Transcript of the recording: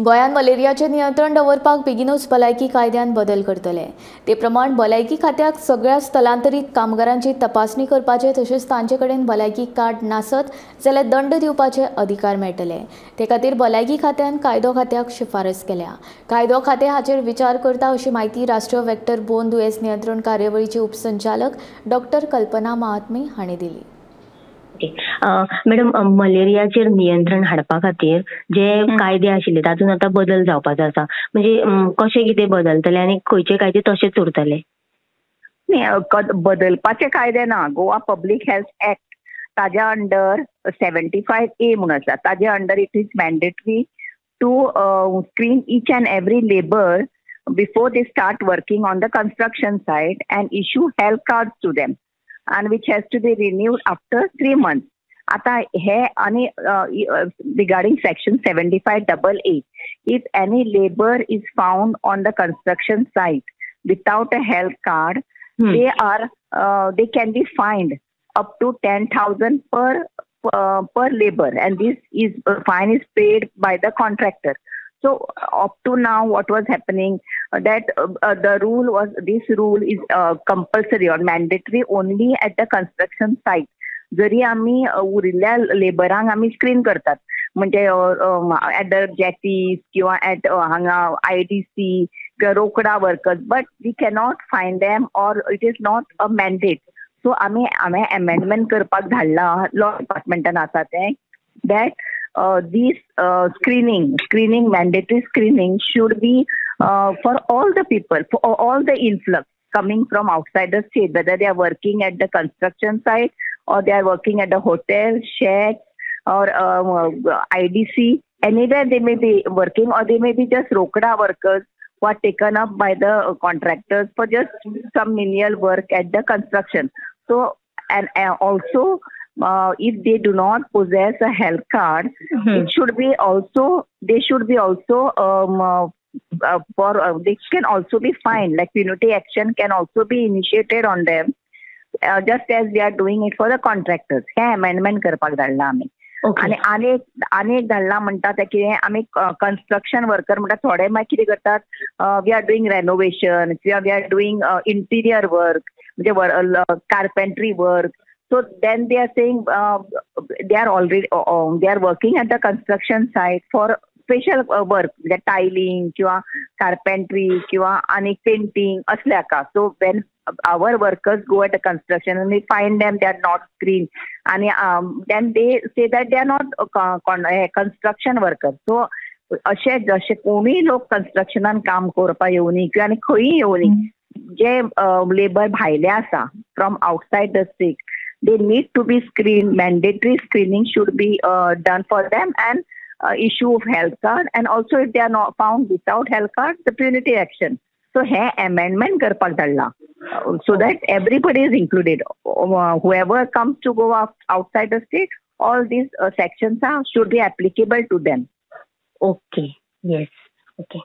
गोंयांत मलेरियाचेर नियंत्रण दवरपाक बेगिनूच भलायकी कायद्यान बदल करतले. ते प्रमाण भलायकी खात्याक सगळ्या स्थलांतरीत कामगारांची तपासणी करपाचे तशेंच तांचे कडेन भलायकी कार्ड नासत जाल्यार दंड दिवपाचे अधिकार मेळटले. ते खातीर भलायकी खात्यान कायदो खात्याक शिफारस केल्या. कायदो खातें हाचेर विचार करता अशी म्हायती राष्ट्रीय वेक्टर बोन दुयेंस नियंत्रण कार्यावळीचे उपसंचालक डॉक्टर कल्पना महात्मे हांणी दिली. ओके मॅडम, मलेरियाचेर नियंत्रण हाडपा खातीर जे कायदे आशिल्ले तातूंत आतां बदल जावपाचो आसा, म्हणजे कशें कितें बदलतले आनी खंयचे कायदे तशेच उरतले? न्ही, बदलपाचे कायदे ना. गोवा पब्लीक हेल्थ एक्ट ताज्या अंडर 75A म्हणून आसा, ताज्या under it is mandatory to screen each and every labour before they start working on the construction site and issue health cards to them, and which has to be renewed after 3 months. आता हे आणि regarding section 75AA, if any labour is found on the construction site without a health card, they can be fined up to 10,000 per labour, and this is fine is paid by the contractor. So up to now what was happening that the rule was, this rule is compulsory or mandatory only at the construction site. जरी आमी उरिल्ल्या लेबरांक आमी screen करतात, म्हणजे eight the jetties किंवा eight हांगा IDC किंवा रोकडा workers, but we cannot find them or it is not a mandate. So आमी हांवें एमेंडमेंट करपाक धाडला लॉ डिपार्टमेंटान आसा तें, that this screening, mandatory screening should be for all the people, for all the influx coming from outside the state, whether they are working at the construction site or they are working at the hotel, shack or IDC, anywhere they may be working, or they may be just rokda workers who are taken up by the contractors for just some menial work at the construction. So, and also, if they do not possess a health card, it should be also, they should be also they can also be fined, like punitive action can also be initiated on them, just as we are doing it for the contractors. हे amendment करपाक धाडला आमी. आनी आनी एक धाडला म्हणटा तें कितें, आमी कन्स्ट्रक्शन वर्कर म्हणटा थोडे मागीर कितें करतात, we are doing renovation किंवा we are doing interior work, म्हणजे carpentry work. So then they are saying they are already they are working at the construction site for special work, म्हणजे टायलिंग किंवा carpentry किंवा आनी पेंटिंग असले हाका. So when our workers go at the construction and we find them they are not screened, and then they say that they are not construction workers. So अशे जशे कोणूय लोक कन्स्ट्रक्शनान काम करपाक येवनी किंवा आनी खंयूय येवनी, जे लेबर भायले आसा from outside the state, they need to be screened. Mandatory screening should be done for them, and issue of health card, and also if they are not found without health card, the punitive action. So hey amendment karpak dhadla so that everybody is included. Whoever comes to go outside the state, all these sections should be applicable to them. Okay, yes, okay.